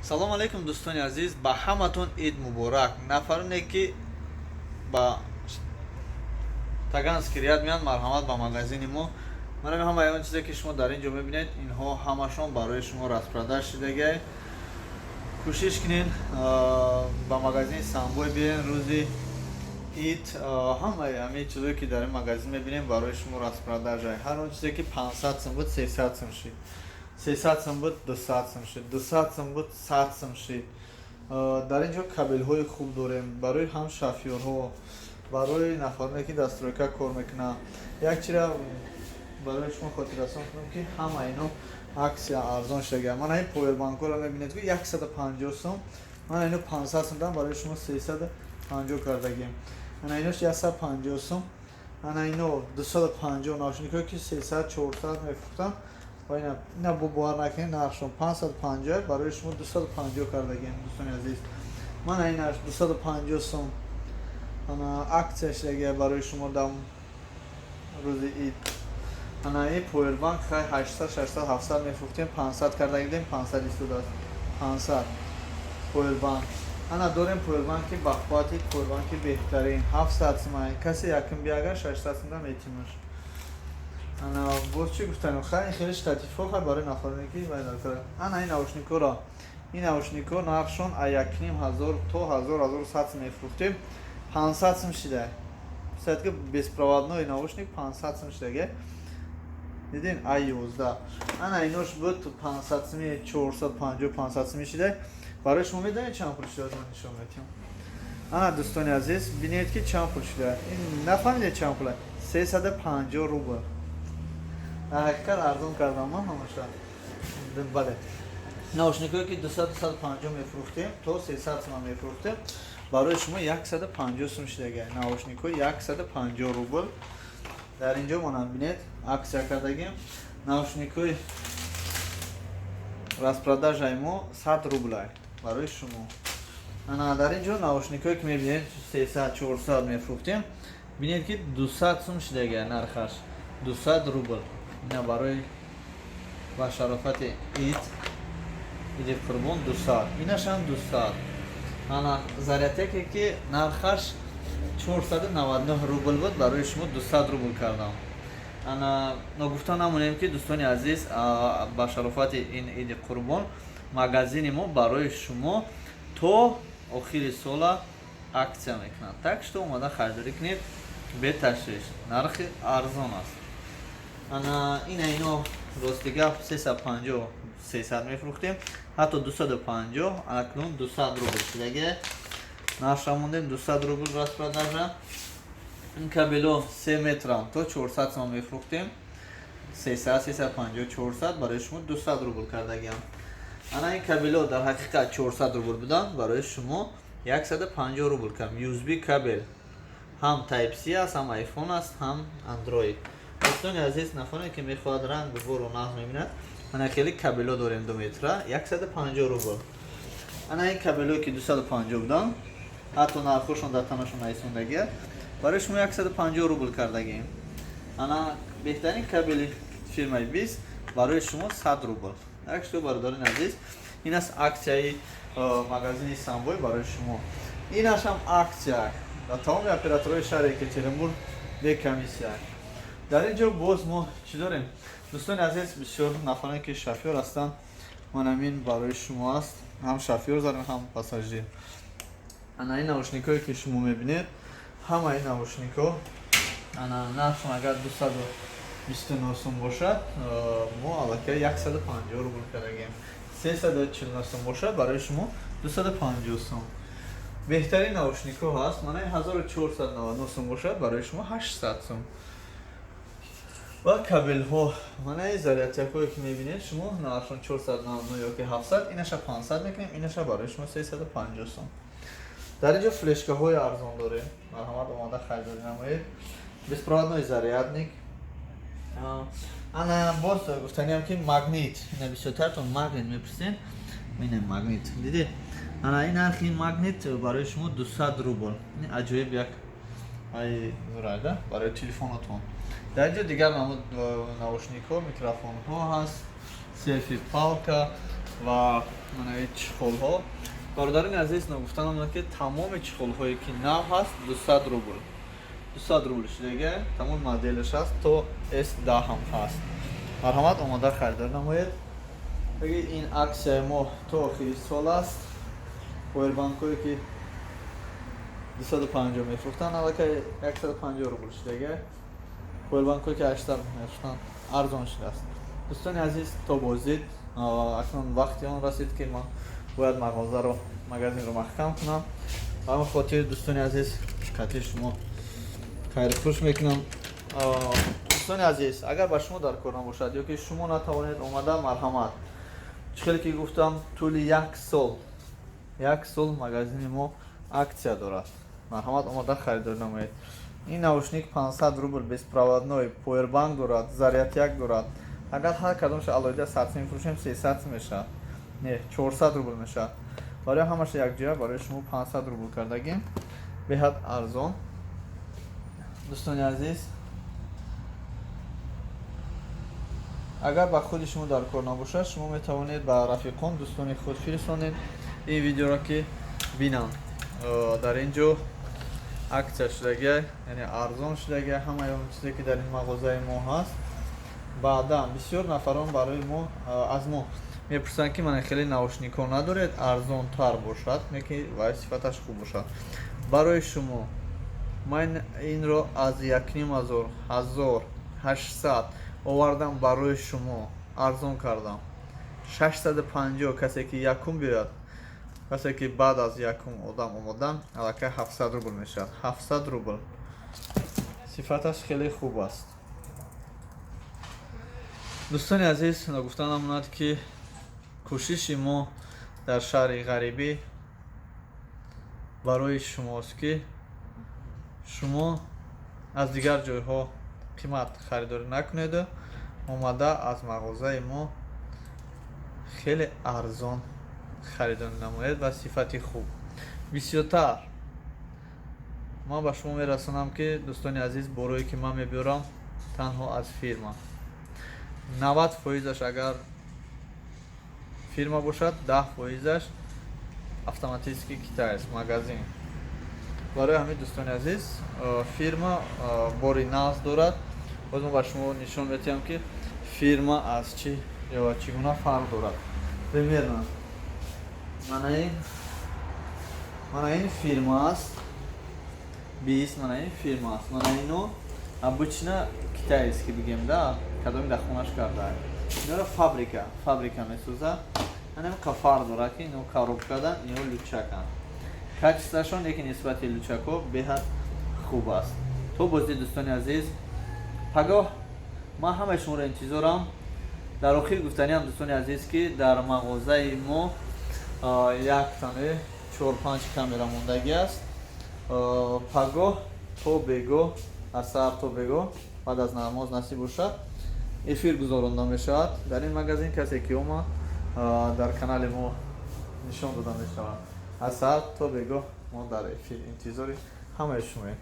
Салом алейкум, дӯстони азиз, ба ҳаматон ид муборак. Нафароне, ки ба Таганский ряд меянд, марҳамат ба магазини мо. Манам ҳамаи он чизе, ки шумо дар ин ҷо мебинед, инҳо ҳамашон барои шумо распродаж шидагиай. Кӯшиш кунед, ба магазини Самбой биёен рӯзи ид. Ҳамаи ҳамаи чизое, ки дар ин магазин мебинем, барои шумо распродажа. Ҳар он чизе, ки 500 сум буд, 300 сум шид, 300 сум буд, 200 сум шид, 200 сум буд, 100 сум шид. Дар ин ҷо кабелҳои хуб дорем барои ҳам шофёрҳо, барои нафароне, ки дар стройка кор мекунанд. Як чира барои шумо хотиррасон кунам, ки ҳама ино акция, арзон шудагиам. Мана ин повербанкҳоро мебинед, ки 150 сум, мана ино 500 сум дан, барои шумо 350 кардагием. Ана инош 150 сум, ана ино 250. Наушникҳое, ки 300, 400 мефурӯхтанд, ва ина бо бовар накунед, нархшон 550, барои шумо 250 кардагием, дӯстони азиз. Мана инаш 250 сум. Ана акция шудагия барои шумо дар рӯзи ид. Ана ин повербанк, хай, 800, 600, 700 мефурӯхтем, 500 кардагидем, 500 истодааст, 500 повербанк. Ана дорем повербанки бахвати, повербанки беҳтарин, 700 сум. Касе якум биягар, 600 сумда метимаш. Ана боз чӣ гуфтанем? Хай, ин хеле штативҳо, хай, барои нафароне, ки вай дар. Ана ин наушникҳоро, ин наушникҳо нархшон аз 1500 то 1000, 1100 сум мефурӯхтем, 500 сум шида. Представляете, ки беспроводной наушник 500 сум шидаге. Дидин, а 11. Ана инош буд 500 суми, 450, 500 суми шида. Барои шумо медонед, чанд пул шуда? Ман нишон медиҳам. Ана, дӯстони азиз, бинед, ки чанд пул шуда. Ин нафаҳмидед, чанд пул? 350 рубл. Дар ҳақиқат арзон кардам ман ҳамаша. Бале, наушникҳое, ки 200, 250 мефурӯхтем, то 300 сум мефурӯхтем, барои шумо 150 сум шидага наушникҳо, 150 рубл. Дар инҷо монанд, бинед, акция кардагим. Наушникҳои распродажаи мо 100 рублай барои шумо. Ана дар ин ҷо наушникҳое, ки мебинед, 300, 400 мефурӯхтем, бинед, ки 200 сум шидага нархаш, 200 рубл. Ина барои ба шарофати ид, иди Қурбон, 200, инашам 200. Ана зарядтеке, ки нархаш 499 рубл буд, барои шумо 200 рубл кардам. Ана ногуфта намонем, ки, дӯстони азиз, ба шарофати ин иди Қурбон магазини мо барои шумо то охири сола акция мекунад. Так что омада харидорӣ кунед беташвиш, нархи арзон аст. Ана ина ино, рости гап, 350, 300 мефурӯхтем, ҳатто 250, акнун 200 рубл шудаге. Нархша мондем 200 рубл, распродажа. Ин кабело 3 метра то 400 сом мефурӯхтем, 300, 350, 400, барои шумо 200 рубл кардагиам. Ана ин кабело дар ҳақиқат 400 рубл буданд, барои шумо 150 рубл кардам. USB кабел ҳам Type C аст, ҳам iPhone аст, ҳам Android. Дӯстони азиз, нафаре, ки мехоҳад рангу бору нағз мебинад, мана хеле кабело дорем, 2 метра, 150 рубл. Ана ин кабелое, ки 250 буданд, ҳатто нархошон дар танашон нависондагия, барои шумо 150 рубл кардагием. Ана беҳтарин кабели фирмаи Биз барои шумо 100 рубл. Так что, бародарони азиз, ин аст акцияи магазини Самбой барои шумо. Инашам акция дар тамоми операторҳои шаҳри Екатеринбург, бе комиссия. Дар ин ҷо боз мо чӣ дорем, дӯстони азиз? Бисёр нафароне, ки шофёр ҳастанд, манамин барои шумо аст, ҳам шофёр зарем, ҳам пассажир. Ана ин наушникҳое, ки шумо мебинед, ҳамаи наушникҳо, ана нархшон агар 229 сум бошад, мо аллакай 150 рубл кардагем. 349 сум бошад, барои шумо 250 сум. Беҳтарин наушникҳо ҳаст. Мана 1499 сум бошад, барои шумо 800 сум. Ва кабелҳо, мана ин зарядчакҳое, ки мебинед шумо, нархшон 499 ёки 700, инаша 500 мекунем, инаша барои шумо 350 сум. Дар ин ҷо флешкаҳои арзон дорем, марҳамат, омода харидорӣ намоед. Беспроводной зарядник. Ана боз гуфтаниам, ки магнит, ина бисёртартон магнит мепурсен. Ина магнит дидед? Ана ин нархи ин магнит барои шумо 200 рубл. Ин аҷоиб як ай зурайда барои телефонотон. Дар ин ҷо дигар намуд наушникҳо, микрофонҳо ҳаст, селфи палка ва Манаи чехолҳо, бародарини азиз, ногуфта намонад, ки тамоми чехолҳое, ки нав ҳаст, 200 рубл, 200 рубл шудага. Тамоми моделаш ҳаст, то S10 ҳам ҳаст. Марҳамат, омода харидорӣ намоед. Ин аксияи мо то охири сол аст. Повербанкҳое, ки 250 мефурӯхтанд, аллакай 150 рубл шудага. Повербанкҳое, ки 800 мефурӯхтанд, арзон шудааст. Дӯстони азиз, то боздид. Акнун вақти он расид, ки ман бояд мағозаро, магазинро маҳкам кунам. Ба ҳамин хотир, дӯстони азиз, қатъи шумо хайрхуш мекунам. Дӯстони азиз, агар ба шумо дар кор набошад ё ки шумо натавонед омада, марҳамат, чӣ хеле ки гуфтам, тӯли як сол, як сол магазини мо аксия дорад. Марҳамат, омода харидорӣ намоед. Ин наушник 500 рубл, беспроводной, повербанк дорад, зарядник дорад. Агар ҳар кадомша алоҳида 100 сум фурӯшем, 300 сум мешавад, не, 400 рубл мешавад. Барои ҳамаша якҷоя барои шумо 500 рубл кардагим, беҳад арзон. Дӯстони азиз, агар ба худи шумо дар кор набошад, шумо метавонед ба рафиқон, дӯстони худ фиристонед ин видеоро, ки бинанд. Дар ин ҷо аксия шудагия, яъне арзон шудагия ҳамаи он чизе, ки дар ин мағозаи мо ҳаст. Баъдан бисёр нафарон барои мо, аз мо мепурсанд, ки мана хеле наушникҳо надоред, арзонтар бошад, не ки ва сифаташ хуб бошад? Барои шумо ман инро аз 1500, 1800 овардам, барои шумо арзон кардам, 650. Касе ки якум биёяд. Касе ки баъд аз якум одам омодан, аллакай 700 рубл мешавад, 700 рубл. Сифаташ хеле хуб аст. Дӯстони азиз, ногуфта намонад, ки кӯшиши мо дар шаҳри ғарибӣ барои шумост, ки шумо аз дигар ҷойҳо қимат харидорӣ накунеду омада аз мағозаи мо хеле арзон харидорӣ намоед ва сифати хуб. Бисёртар ман ба шумо мерасонам, ки, дӯстони азиз, борое, ки ман мебиёрам, танҳо аз фирма. 90 фоизаш агар фирма бошад, 10 фоизаш автоматически китаец магазин. Барои ҳамин, дӯстони азиз, фирма бори нағз дорад. Боз ман ба шумо нишон медиҳам, ки фирма аз чӣ ё чӣ гуна фарқ дорад. Примерно мана ин фирма аст, 20, мана ин фирма аст, мана ино обычно китайский бигем да, кадоми дар хонаш карда. Инора фабрика месозад. Анам фарқ дорад, ки ино коробкадан, ино лучаканд. Качествоашон яке нисбати лучакҳо беҳад хуб аст. То боздид, дӯстони азиз, пагоҳ ман ҳамаи шуморо интизорам. Дар охир гуфтаниам, дӯстони азиз, ки дар мағозаи мо як тане чор панҷ камера мондагӣ аст. Пагоҳ то бегоҳ, аз саҳар то бегоҳ, баъд аз намоз насиб бошад, эфир гузаронда мешавад дар ин магазин. Касе ки омад, дар канали мо нишон дода мешавад. Аз саҳар то бегоҳ мо дар эфир интизори ҳамаи шумоем.